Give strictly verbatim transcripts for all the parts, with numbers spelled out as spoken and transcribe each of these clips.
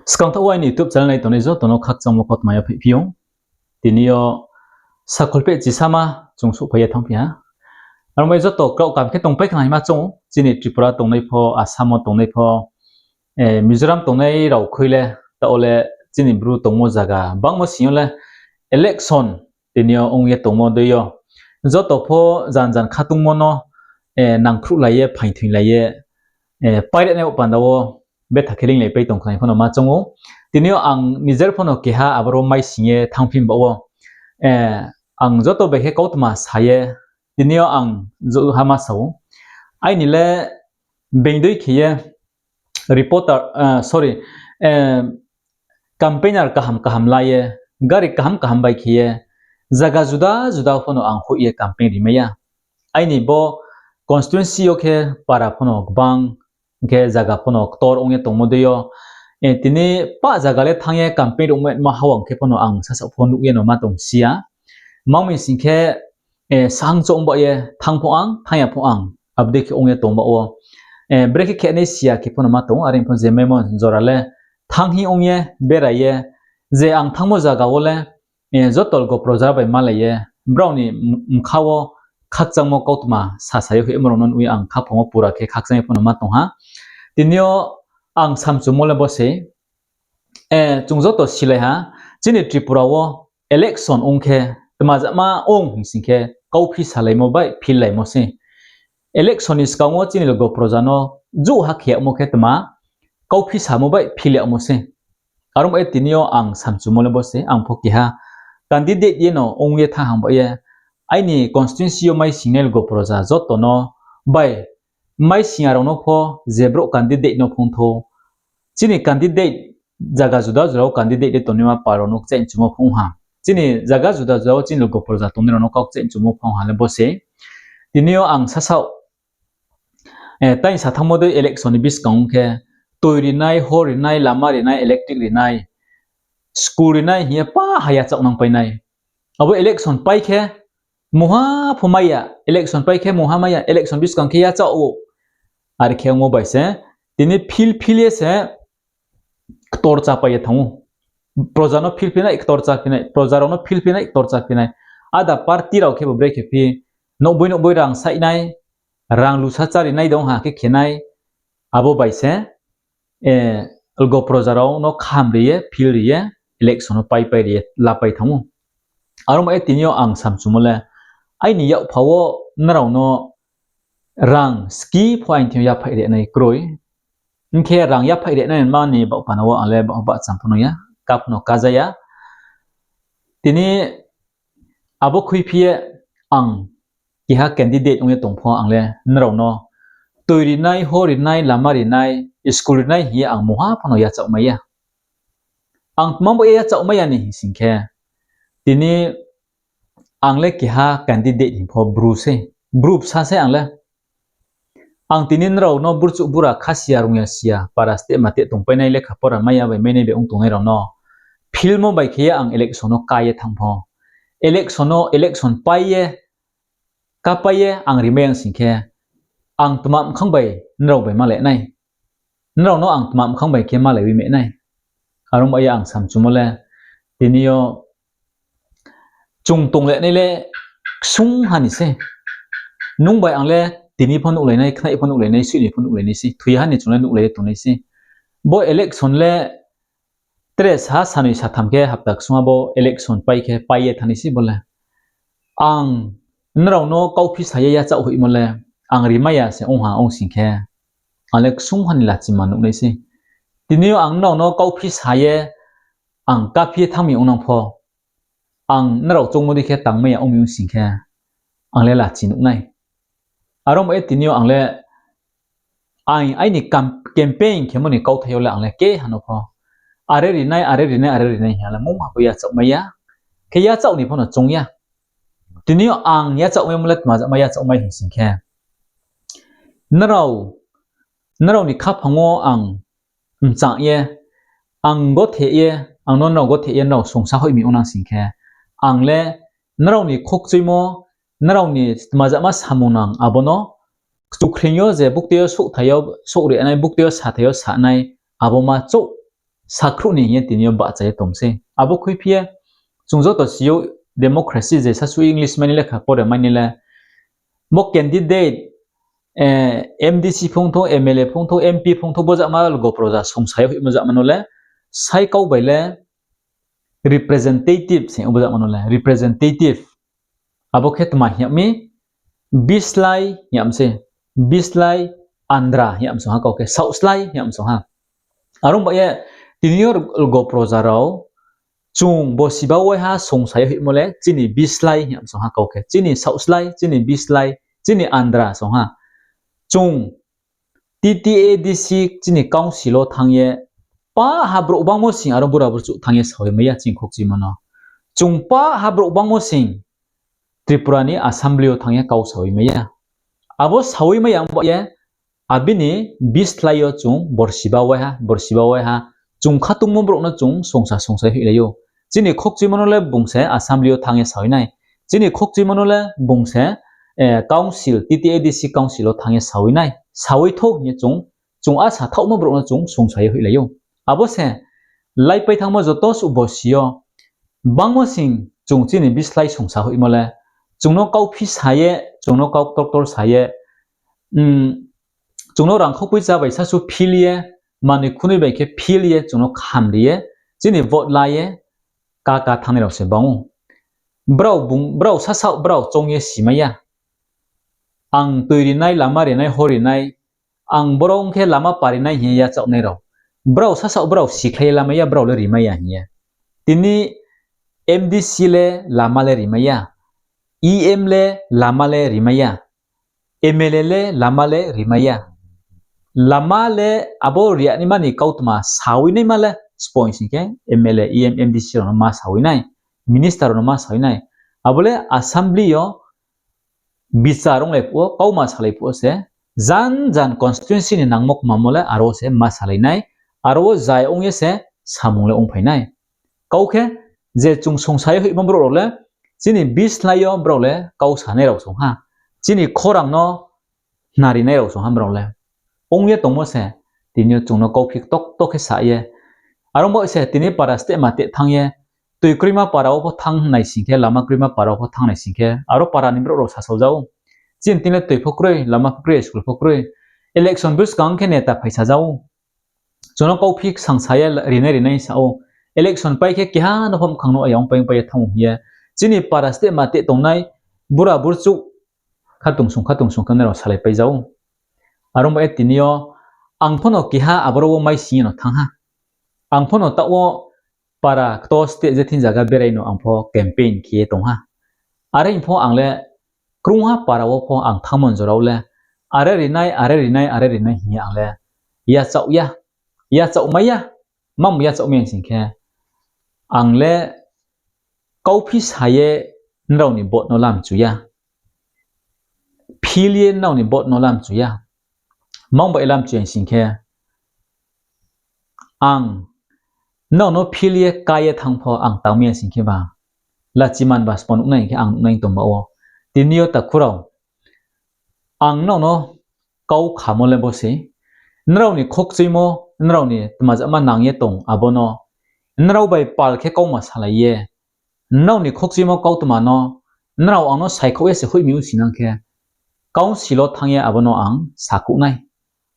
Skang thaoh wo aini YouTube channel nai tongnai joto no khakchangmo kautma yaphaihphi ou. Tini yo sakhol peh chisama chung souhphai ye thanngphi ha. Aro bai joto kraoh kam khe tongpai khna hima choung ou. Chini Tripura tongnai pho, Assam wo tongnai pho, Mizoram tongnai rao khui le, taoh wo le chini Bru tongmo zaga bangmo sing yo le election tini yo ong ye tongmo dei yo joto pho jan jan khatungmo no nangkhruhlai ye, phaingthoinglai ye, pairenai panda wo betha khe linglaipai tong khna hing pho no ma choung ou. Tini yo ang nijer pho no keha aboro maising ye thanngphi baoh wo, ang joto bai khe kautma sa ye, tini yo ang joha ma sa ou. Aini le being dei khe ye reporter, sorry, campaigner kaham kaham la ye, gari kaham kaham bai khe ye, zaga juda juda pho no ang hoih ye campaign rimai ya. Aini bo constituency yo khe para pho no gbang, hing khe zaga pho no ktor ong ye tongmo dei yo, tini pah zaga le thanng ye campaign rungmaimo hawang khe pho no ang sasaoh pho nuh ye no ma tong si ya. Tma hing sing khe, sahang choung ba ye thanng pho ang, thanng ya pho ang, abo dei khe ong ye tong baoh wo. Brekhe khe nai si ya khe pho no ma tong, are pho je maimo jora le thanng hing ong ye, berai ye, je ang thanngmo zaga wo le, joto logo proja bai malai ye, brao ni mkha wo khakchangmo kautma sasa ye hoihmo rao no nuh ye ang khaphang wo pura khe khakchang ye pho no ma tong ha. Tini yo ang samchumo le bo se, chung joto silai ha, chini Tripura wo election ong khe tma jama ong hing sing khe kauphi salaimo bai phillaimo se. Election ni skang wo chini logo proja no jouha khe yagmo khe tma kauphi samo bai phil yagmo se. Aro bai tini yo ang samchumo le bo se, ang pho keha candidate ye no ong ye thanng hang ba ye, aini constituency yo maisingnai logo proja joto no bai maising ya rao no pho je brouh candidate no phung thou, chini candidate zaga juda juda wo candidate le tongnaima para rao no kchaih mchumo phung ha. Chini zaga juda juda wo chini logo proja tongnai rao no kau kchaih mchumo phung ha le bo se. Tini yo ang sasaoh tei sa thanngmo dei election ni buskang ong khe, toi rinai, hor rinai, lama rinai, electric rinai, school rinai hing ye pa ha yachaoh nangpai nai. Abo election pai khe mungha pho mai ya, election pai khe mungha mai ya, election buskang khe yachaoh ou. Are khe ongmo bai se, tini phil phil ye se ktor chápai ye thanng ou. Proja no phil phi nai, ktor chá phi nai, proja rao no phil phi nai, ktor chá phi nai. Ada party rao khe bo brekhe phi, nouhboi nouhboi rang saih nai, rang lusa chári nai dong ha khe khe nai, abo bai se, logo proja rao no kham ri ye, phil ri ye, election no paipai ri ye, lapai thanng ou. Aro bai tini yo ang samchumo le, aini yakpha wo nrao no rang ski pho aini thing yo yaphaih ri nai kroi. Hing khe rang yaphaih ri nai ma ni baoh pana wo ang le baoh bahcham pho no ya, ka pho no kaja ya. Tini abo khuiphi ye ang keha candidate ong ye tong pho ang le nrao no toi rinai, hor rinai, lama rinai, school rinai hing ye ang mungha pho no yachaoh mai ya. Ang tma bo ye yachaoh mai ya ni hing sing khe, tini ang le keha candidate hing pho Bru se, Bru bsa se ang le. Ang tini nrao no burchuh bura kha si ya, rung ya si ya, para steh ma teh tongpai nai, lekha pora mai ya bai mai nai bai ong tongnai rao no philmo bai khe ye ang election no ká ye thanng pho, election no, election pai ye, kápai ye ang rimai ya sing khe, ang tma mkhang bai nrao bai malai nai? Nrao no ang tma mkhang bai khe malaiwi mai nai? Aro bai ye ang samchumo le, tini yo chung tonglai nai le ksung ha ni se. Nung bai ang le tini pho nuhlai nai, khnai pho nuhlai nai, suih ni pho nuhlai nai se, thoi ha ni chung le nuhlai ye tongnai se. Bo election le tre sa, sanoi satham khe hapta ksung ha bo election pai khe pai ye thanng nai se bo le. Ang nrao no kauphi sa ye yachaoh hoihmo le, ang rimai ya se ong ha ong sing khe, ang le ksung ha ni lachima nuh nai se. Tini yo ang nrao no kauphi sa ye ang kaphi ye thanng mi ong nang pho, ang nrao choungmo dei khe tangmai ya ong mi ong sing khe, ang le lachi nuh nai. Aro bai ye tini yo ang le, ang aini campaign khemo ni kauthai yo le ang le keha no pho are rinai, are rinai, are rinai hing ya le mungha bo yachaoh mai ya. Khe yachaoh ni pho no choung ya. Tini yo ang yachaoh maimo le tma jama yachaoh mai hing sing khe, nrao, nrao ni khaphang wo ang mchang ye, ang gothe ye, ang no nrao gothe ye nrao songsa hoih mi ong nang sing khe, ang le nrao ni khokchuimo, nrao ni tma jama samung nang abo no kchukhreing yo je buktui yo souhthai yo souhri nai, buktui yo sathai yo sa nai, abo ma chouh sakhruh ni hing ye tini yo bahcha ye tong sei. Abo khuiphi ye chung joto si ou, democracy je sasu English mai ni lekha pore mai ni le, bo candidate, MDC phungthou, MLA phungthou, MP phungthou, bo jama lgo proja songsa ye hoihmo jama no le, sai kau bai le representative se bo jama no le, representative. Abo khe tma hing yag mi, bislái hing yag mi se, bislái andra hing yag mi song ha kau khe, saohslái hing yag mi song ha. Are ong bah ye, tini yo lgo proja rao, chung borsi ba waiha songsa ye hoihmo le, chini bislái hing yag mi song ha kau khe, chini saohslái, chini bislái, chini andra song ha. Chung TTAADC chini council wo thanng ye, pa ha brouh bangmo sing aro bura burchuh thanng ye sawi mai ya chini khokchuimo no. Chung pa ha brouh bangmo sing Tripura ni assembly wo thanng ye kau sawi mai ya. Abo sawi mai ya ong bah ye, abini bislái yo chung borsi ba waiha, borsi ba waiha, chung khatungmo brouh no chung songsa songsa ye hoihlai ou. Chini khokchuimo no le bung se assembly yo thanng ye sawi nai. Chini khokchuimo no le bung se, council, TTAADC council wo thanng ye sawi nai. Sawi thou hing ye chung, chung asa thaohmo brouh no chung songsa ye hoihlai ou. Abo se, laipai thanngmo joto suh borsi yo, bangmo sing chung chini bislái songsa hoihmo le, chung no kauphi sa ye, chung no kau ktor ktor sa ye, chung no rangkhopoi chá bai sasu phil ye, manoi khunoi bai khe phil ye, chung no kham ri ye, chini vote la ye, ka ka thanngnai rao se bang ou. Brao bung, brao sasaoh brao choung ye si mai ya. Ang toi rinai, lama rinai, hor rinai, ang boro ong khe lama parinai hing ye yachaohnai rao. Brao sasaoh brao sikhlai ye lamai ya, brao le rimai ya hing ye. Tini MDC le lama le rimai ya. EM le lama le rimai ya. MLA le lama le rimai ya. Lama le abo ri ya naima ni kautma sawi naima le sbo hing sing khe MLA, EM, MDC rao no ma sawi nai, minister rao no ma sawi nai. Abo le assembly yo bichar onglai phuh wo, kauma salai phuh wo se, jan jan constituency ni nangmo kmamo le aro wo se ma salai nai, aro wo zai ong ye se samung le ongphai nai. Kau khe, je chung songsa ye hoihmo brouh rao le, chini bislái yo brao le kau sanai rao song ha. Chini khorang no khnarinai rao song ha brao le. Ong ye tongmo se, tini yo chung no kauphi ktor ktor khe sa ye. Are ong bah se tini para steh ma teh thanng ye, toi kroima para wo pho thanng nai sing khe, lama kroima para wo pho thanng nai sing khe, aro para ni brouh rao sasao ja ou. Chini tini le toi pho kroi, lama pho kroi, school pho kroi. Election buskang khe neta phaisa ja ou. Chung no kauphi ksang sa ye rinai rinai sa ou. Election pai khe keha no pho mkhang no aya ongpai ongpai ye thanng ou hing ye. Chini para steh ma teh tongnai, bura burchuh, khatungsung khatungsung khe nrao salaipai ja ou. Are ong bah ye tini yo, ang pho no keha aboro wo mai sing ye no thanng ha. Ang pho no taoh wo para ktor steh je thing zaga berai no ang pho campaign khe ye tong ha. Are hing pho ang le krungha para wo pho ang thanngmo ni jora wo le, are rinai, are rinai, are rinai hing ye ang le yachaoh ya, yachaoh mai ya, mamo yachaoh mai ya sing khe, ang le kauphi sa ye nrao ni vote no lamchu ya. Phil ye nrao ni vote no lamchu ya. Mang bai lamchu ya sing khe, ang nrao no phil ye ká ye thanng pho ang tangmai ya sing khe ba, lachiman ba sbo nuhnai hing khe ang nuhnai tong ba wo. Tini yo takhu rao, ang nrao no kau khamo le bo se, nrao ni khokchuimo, nrao ni tma jama nang ye tong abo no, nrao bai pal khe kauma salai ye, nrao ni khokchuimo kautma no, nrao ang no saikhouh ye se hoih mi ongsinang khe, council wo thanng ye abo no ang sakhouh nai.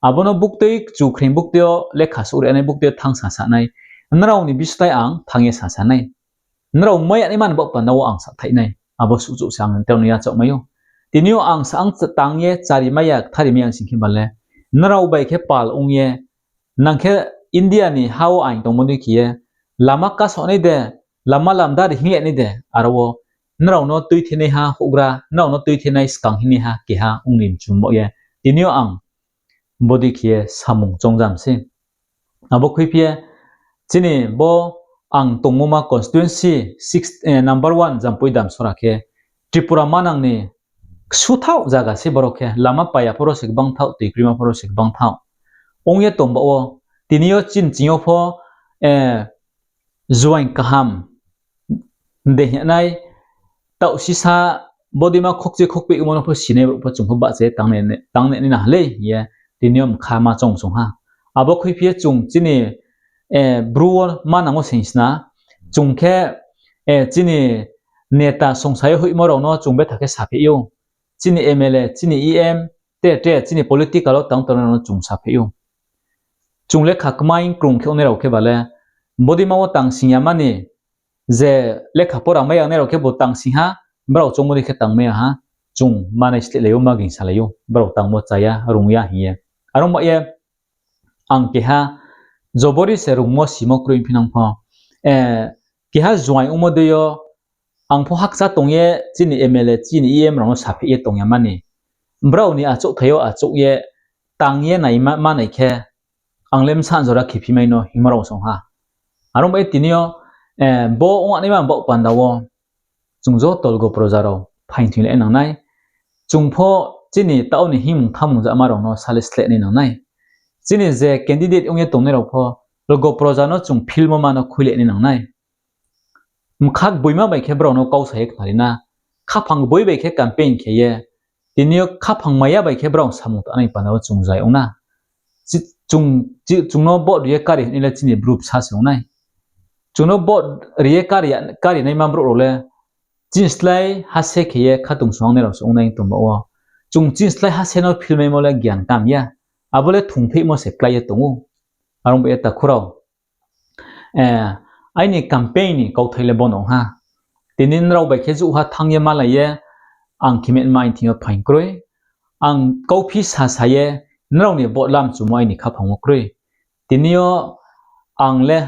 Abo no buktui kchukhreing buktui yo lekha souhri nai buktui yo thanng sasa nai. Nrao ni bislái ang thanng ye sasa nai. Nrao mai ya naima ni baoh panda wo ang sathaih nai. Abo suhchouh se ang nrao no yachaoh mai ou. Tini yo ang sa ang tang ye chari mai ya, kthari mai ya sing khe ba le, nrao bai khe pal ong ye, nang khe India ni ha wo aing tongmo dei khe ye, lama kasoh nai de, lama lamda ri hing le nai de, aro wo nrao no tuithenaiha houhgra, nrao no tuithenai skang hingnaiha keha ong ni mchum baoh ye. Tini yo ang bodei khe ye samung choungjam sei. Abo khuiphi ye, chini bo ang tongmo ma constituency six, number one Jampui Damsora khe Tripura manang ni ksuthaoh zaga se boro khe, lama paiya phoro se gbang thaoh, toi kroima phoro se gbang thaoh. Ong ye tong baoh wo, tini yo chini ching yo pho, juaing kaham de hing nai, taoh sisa bodeima khokche khokpehmo no pho sinai brouh pho chung pho bahcha ye tangnai nai na ha lei hing ye, tini yo mkha ma choung song ha. Abo khuiphi ye chung chini Bru wo manang wo sing sna, chung khe chini neta songsa ye hoihmo rao no chung betha khe sapheh ou. Chini M L A, chini E M, tre tre chini political wo tang tongnai rao no chung sapheh ou. Chung lekha kmaing krung khe ongnai rao khe ba le, bodeima wo tang sing ya mani, je lekha pora mai ya nai rao khe bo tang sing ha, brao choungmo dei khe tang mai ya ha, chung manai slehlai ou, maging salai ou, brao tangmo cha ya, rung ya hing ye. Are ong ba ye, ang keha jobori se rungmo simo kroi phinang pho, keha juaing ongmo dei yo, ang pho hakcha tong ye chini M L A, chini E M rao no sapheh ye tong ya mani, brao ni achouhthai yo achouh ye tang ye nai ma, manai khe, ang le bsa jora khephi mai no hingmo rao song ha. Are ong ba ye tini yo, bo ong naima baoh panda wo, chung joto logo proja rao phaing thoing le nang nai. Chung pho chini taoh ni hingmung thamung jama rao no sale sleh nai nang nai. Chini je candidate ong ye tongnai rao pho, logo proja no chung filmo ma no khui le nai nang nai. Mkha gboima bai khe brao no kau sa ye khnari na, khaphang gboi bai khe campaign khe ye, tini yo khaphang maya bai khe brao samung tangnai panda wo chung jai ong na. Chung no vote ri ye kari hing le chini bru bsa se ong nai. Chung no vote ri ye kari, kari naima brouh rao le, chini slái hase khe ye khatungsung nai rao se ong nai tong ba wo. Chung chini slái hase no filmaimo le gyan kam ya. Abo le thungphehmo se klái ye tong ou. Are ong ba ye takhu rao, aini campaign ni kauthai le bo no ong ha. Tini nrao bai khe jouhha thanng ye malai ye, ang khe metma aini thing yo phaing kroi. Ang kauphi sasa ye, nrao ni vote lamchumo aini khaphang wo kroi. Tini yo ang le,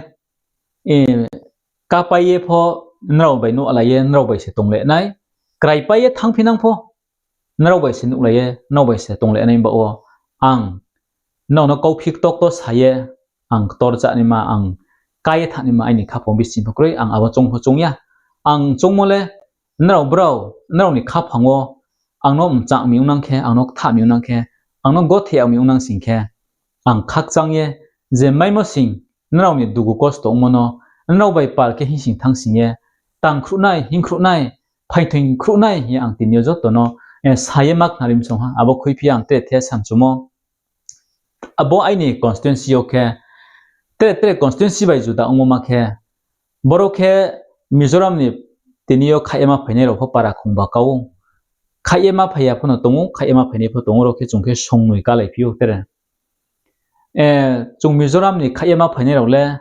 kapai ye pho nrao bai nuhlai ye nrao bai se tong le nai. Kraipai ye thanngphi nang pho, nrao bai se nuhlai ye nrao bai se tong le nai baoh wo. Ang nrao no kauphi ktor ktor sa ye, ang ktor chá naima, ang ká ye thanng naima aini khaphang bising pho kroi, ang abo choung pho choung ya. Ang choungmo le, nrao brao, nrao ni khaphang wo ang no mchang mi ong nang khe, ang no kthah mi ong nang khe, ang no gothe yag mi ong nang sing khe, ang khakchang ye, je maimo sing, nrao ni dugu kosto ongmo no, nrao bai pal khe hingsing thanngsing ye, tangkhruh nai, hingkhruh nai, phaingthoing khruh nai hing ye ang tini yo joto no sa ye ma khnari msong ha, abo khuiphi ye ang tre the samchumo. Abo aini constituency yo khe, tre tre constituency bai juda ongmo ma khe, boro khe Mizoram ni tini yo khaih ye ma phainai rao pho para khongba kau ou. Khaih ye ma phai ya pho no tong ou, khaih ye ma phainai pho tong ou, ro khe chung khe songnoi kalaiphi ou tre. Chung Mizoram ni khaih ye ma phainai rao le,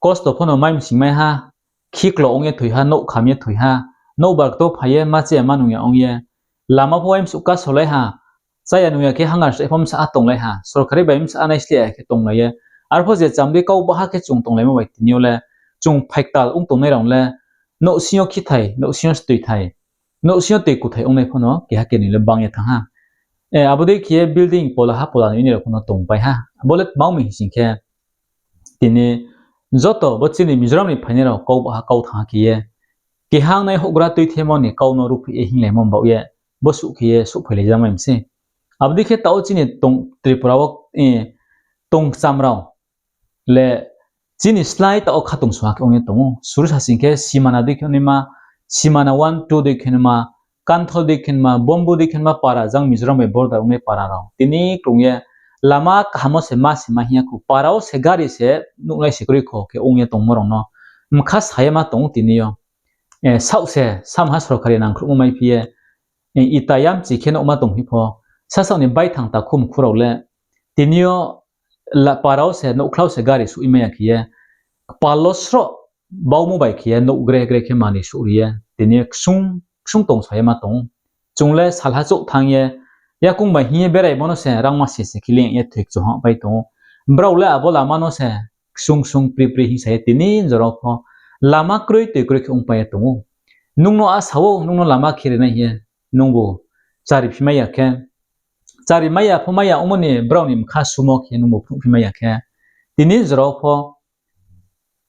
kosto pho no mai msing mai ha, khiklo ong ye thoi ha, nouh kham ye thoi ha, nouhbar kto phai ye, ma cha ya ma nung ya ong ye, lama pho uaimsuh kasolai ha, chá ya nung ya khe hangar srai pho bsa a tonglai ha, sorkari bai bsa a naisleh ya khe tonglai ye. Arpho je chamdei kau baha khe chung tonglaimo bai tini yo le, chung phaiktal ong tongnai rao le, nouhsing yo khithai, nouhsing yo stoithai, nouhsing yo toi kuthai ongnai pho no keha kenoi le bang ye thanng ha. Abo dei khe ye building pola ha pola ni rao pho no tongpai ha. Abo le tma ong mi hing sing khe, tini joto bo chini Mizoram ni phainai rao kau baha kau thanng ha khe ye, keha ong nai houhgra tuithemo ni kau no ruhphreh ye hinglaimo baoh ye, bo suh khe ye souhphailai jam mai mi se. Abo dei khe taoh chini Tripura wo tongkcham rao le, chini slái taoh wo khatungsung ha khe ong ye tong ou. Suru sa sing khe Simana dei khe naima, Simana one, two dei khe naima, Kanthol dei khe naima, Bombu dei khe naima para, jang Mizoram bai border ongnai para rao. Tini krung ye lama kaham wo se ma se ma hing ya khou, para wo se gari se nuhnai se kroi kho khe ong ye tongmo rao no mkha sa ye ma tong ou tini yo. Saoh se samha sorkari nangkhruhmo maiphi ye, ita yamchi khe nouhma tongphi pho, sasaoh ni baithang takhu mkhu rao le, tini yo para wo se nouhkhla wo se gari suh ye mai ya khe ye, kpal wo sroh baumo bai khe ye nouh gre gre khe manoi suh ri ye, tini yo ksung ksung tongsa ye ma tong ou. Chung le salha chouh thanng ye, yakoung bai hing ye beraimo no se rangma se se khe ling ye thoi kchung ha pai tong ou. Brao le abo lama no se ksung ksung pri pri hingsa ye tini jora pho lama kroi toi kroi khe ongpai ye tong ou. Nung no asa ou, nung no lama khe ri nai hing ye, nungbu chari phi mai ya khe, chari mai ya pho mai ya ongmo ni brao ni mkha sumo khe nungbu phnuhphi mai ya khe, tini jora pho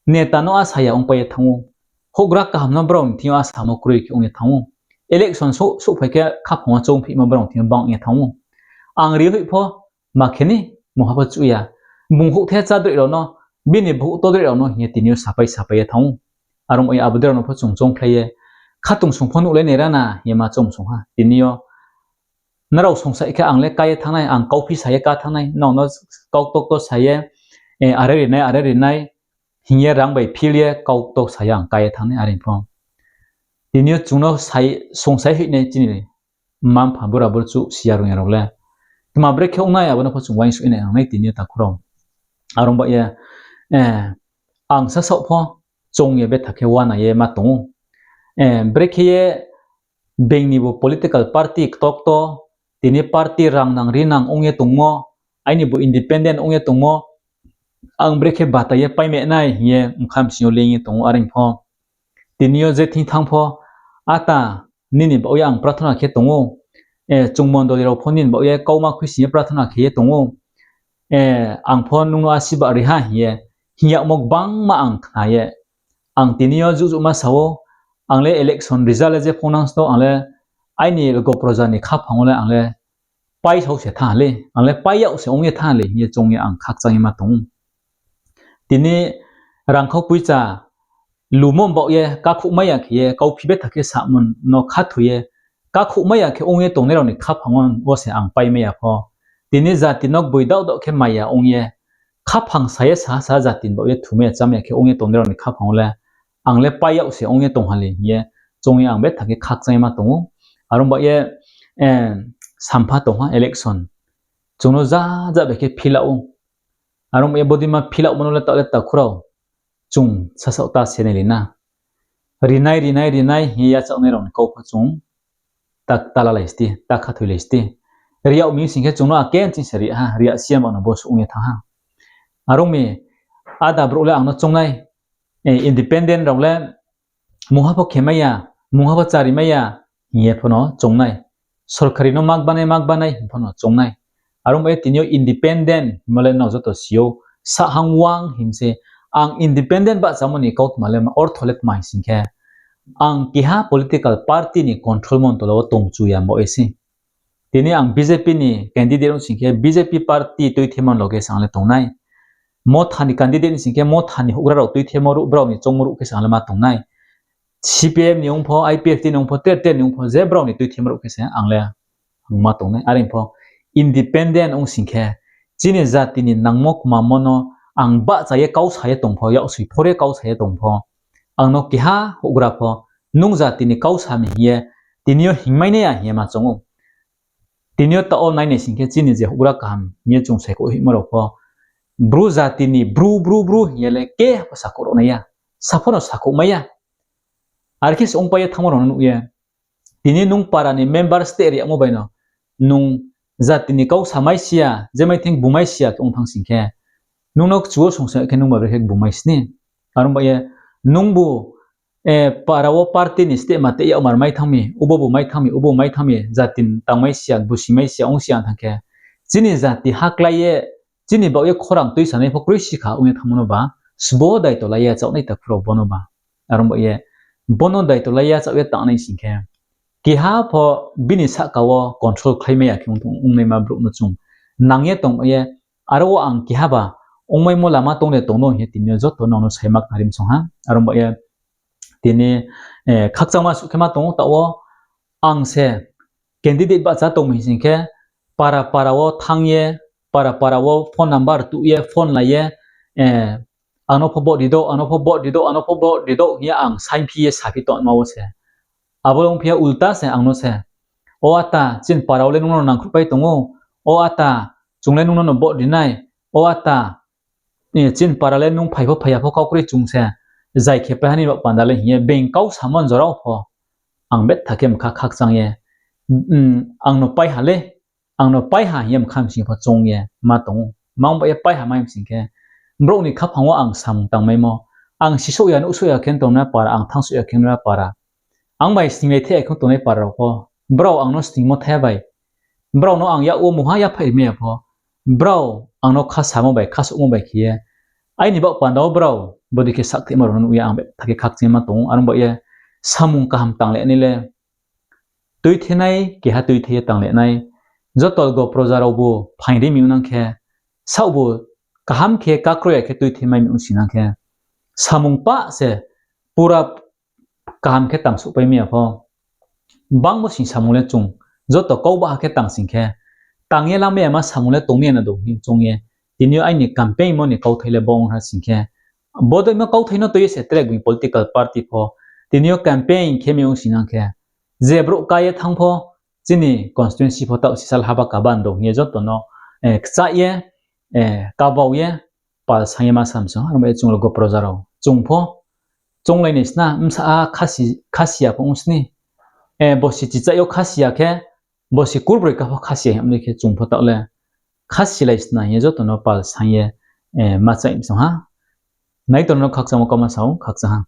neta no asa ya ongpai ye thanng ou. Houhgra kaham no brao ni thing yo asamo kroi khe ong ye thanng ou. Election souh, souhphai khe khaphang wo choungphihmo brao ni thing yo bang ye thanng ou. Ang ri hoih pho ma khe ni mungha pho chuh ya. Bung houhthe chádroih rao no, bini bhouh todroih rao no hing ye tini yo sapai sapai ye thanng ou. Are ong ye abo dei rao no pho chung choungkhlai ye, khatungsung pho nuhlai nai ra na hing ye ma choung song ha. Tini yo nrao songsa khe ang le ká ye thanng nai, ang kauphi sa ye ká thanng nai, nrao no kau ktor ktor sa ye, are rinai, are rinai hing ye rang bai phil ye kau kto sa ye ang kái ye thanng nai are pho. Tini yo chung no songsai hoih nai chini mma-mpha bura burchuh si ya rung ya rao le. Tma brekhe ong nai abo no pho chung uaingsouh nai ang nai tini yo takhu rao. Are ong baoh ye, ang sasaoh pho choung ye betha khe uana ye ma tong ou. Brekhe ye being ni bo political party kto kto, tini party rang nang ri nang ong ye tongmo, aini bo independent ong ye tongmo, ang brekhe batai ye paima nai hing ye bkha bsing yo leing ye tong ou are pho. Tini yo je thing thanng pho, ata nini baoh ye ang prathona khe tong ou, chung mondoli rao pho nini baoh ye kauma khuisoing ye prathona khe ye tong ou, ang pho nung no asibad ri ha hing ye, hing yagmo gbangma ang khna ye. Ang tini yo jugjugma sa ou, ang le election result le je phongnang sto, ang le aini logo proja ni khaphang wo le ang le paisao se thanng ha le, ang le pai yag se ong ye thanng ha le hing ye choung ye ang khakchang ye ma tong ou. Tini rangkhau poicha lumo baoh ye kakhouhmai ya khe ye, kauphi betha khe samo no khathoi ye, kakhouhmai ya khe ong ye tongnai rao ni khaphang wo se ang paimai ya pho. Tini jati no gboi daoh daoh khe maya ong ye, khaphang sa ye saha saha jati ni baoh ye thumai ya chámai ya khe ong ye tongnai rao ni khaphang wo le, ang le pai yag se ong ye tong ha le hing ye, choung ye ang betha khe khakchang ye ma tong ou. Are ong baoh ye, sampha tong ha election. Chung no ja ja bai khe phila ou. Are ong baoh ye bodeima philamo no le taoh le takhu rao, chung sasaoh ta se nai le na. Rinai, rinai, rinai hing ye yachaohnai rao ni kau pho chung ta, ta lalai sti, ta khathoi lai sti. Ri yag mi sing khe chung no ake ching se ri ha, ri yag si ya ma no bo suh ong ye thanng ha. Are ong mi, ada brouh le ang no choung nai, independent rao le mungha pho khemai ya, mungha pho chárimai ya hing ye pho no choung nai. Sorkari no mak banai, mak banai hing pho no choung nai. Are ong baoh ye tini yo independent hingmo le nrao joto si ou, sahang uang hing se. Ang independent bahchamo ni kautma le ortho le tma hing sing khe, ang keha political party ni control mo ni tola wo tongchu ya baoh ye se. Tini ang BJP ni candidate ong sing khe BJP party tuithemo ni loge se ang le tong nai. Motha ni candidate ong sing khe Motha ni houhgra rao tuithemo ruh, brao ni choungmo ruh khe se ang le ma tong nai. CPM ni ong pho, IPFT ni ong pho, ter ter ni ong pho, je brao ni tuithemo ruh khe se ang le ang ma tong nai. Are pho independent ong sing khe, chini jati ni nangmo kmamo no ang bahcha ye kau sa ye tong pho, yaksoi phor ye kau sa ye tong pho, ang no keha houhgra pho, nung jati ni kau sa mi hing ye, tini yo hingmai nai ya hing ye ma choung ou. Tini yo taoh wo nai nai sing khe chini je houhgra kaham hing ye chung saikhouh hoihmo rao pho, Bru jati ni Bru, Bru, Bru hing ye le keha pho sakhouh rao nai ya, sapho no sakhouh mai ya. Are khe se ongpai ye thanngmo rao no nuh ye, tini nung para ni member steh ri yagmo bai no, nung jati ni kau samai si ya, je mai thing bumai si ya khe ong thanng sing khe, nung no kchu wo songsa khe nung ba brekhe bumai sni. Are ong baoh ye, nungbu para wo party ni steh ma teh yagmar mai thanng mi, ubo bu mai thanng mi, ubo mai thanng mi, jati ni tangmai si ya, busimai si ya, ong si ya thanng khe, chini jati haklái ye, chini baoh ye khorang tuisanai pho kroi si kha ong ye thanngmo no ba, sbo daito lai ye chaohnai takhu rao bo no ba. Are ong baoh ye, bo no daito lai ye chaoh ye tangnai sing khe, keha pho bini sahka wo control khlaimai ya khe ong, ongnaima brouh no chung nang ye tong ye, aro wo ang keha ba ongmaimo lama tong de tong no hing ye tini yo joto nang no saima khnari msong ha. Are ong baoh ye, tini khakchangma suh khe ma tong ou taoh wo, ang se candidate bahcha tong mi hing sing khe, para para wo thanng ye, para para wo phone number tuh ye, phone lai ye, ang no pho vote ri douh, ang no pho vote ri douh, ang no pho vote ri douh hing ye ang saingphi ye saphi tongma wo se. Abo ongphi ya ulta se ang no se, o ata, chini para wo le nung no nangkhruhpai tong ou, o ata, chung le nung no no vote ri nai, o ata, chini para le nung phai pho phai ya pho kau kroi chung se, zai khe pai ha ni baoh panda le hing ye being kau samo ni jora wo pho, ang betha khe mkha khakchang ye, ang no pai ha le, ang no pai ha hing ye mkha bsing pho choung ye ma tong ou. Mang baoh ye pai ha mai bsing khe, brouh ni khaphang wo ang samung tangmaimo, ang sisouh ya nuhsouh ya khe tongnai para, ang thanngsouh ya khe tongnai para, ang bai sninglai thai ya khe tongnai para rao pho, brao ang no sningmo thai bai, brao no ang yak wo mungha yaphaih rimai ya pho, brao ang no khasamo bai khasouhmo bai khe ye, aini baoh panda wo brao bodei khe sakthima rao no nuh ye ang betha khe khakchangma tong ou. Are ong baoh ye, samung kaham tang le nai le, tuithenai keha tuithe ye tang le nai, joto logo proja raobu phaing ri mi ong nang khe, saohbu kaham khe kakroi ya khe tuithe mai mi ong si nang khe, samung pah se pura kaham khe tang souhpai mai ya pho. Bangmo sing samung le chung joto kau baha khe tang sing khe, tang ye lamai yama samung le tong mi ya na do hing choung ye, Tini yo aini campaign mo ni kauthai le bo ong ha sing khe, bodeima kauthai no tui ye se tre bini political party pho tini yo campaign khe mi ong sinang khe, je brouh ka ye thanng pho, chini constituency pho taoh sisal haba ka ban dong hing ye joto no kchah ye, kabau ye, pal saing ye ma sam song ha. Aro bai chung logo proja rao chung pho, chounglai nai sna, bsa a khasi ya pho ong sni, bosi chichai yo khasi ya khe, bosi kurbroi ka pho khasi ya hing ye khe chung pho taoh le khasilai sna hing ye joto no pal saing ye ma chai mi song ha. Naitor no khakchangmo kauma sa ou, khakchang ha.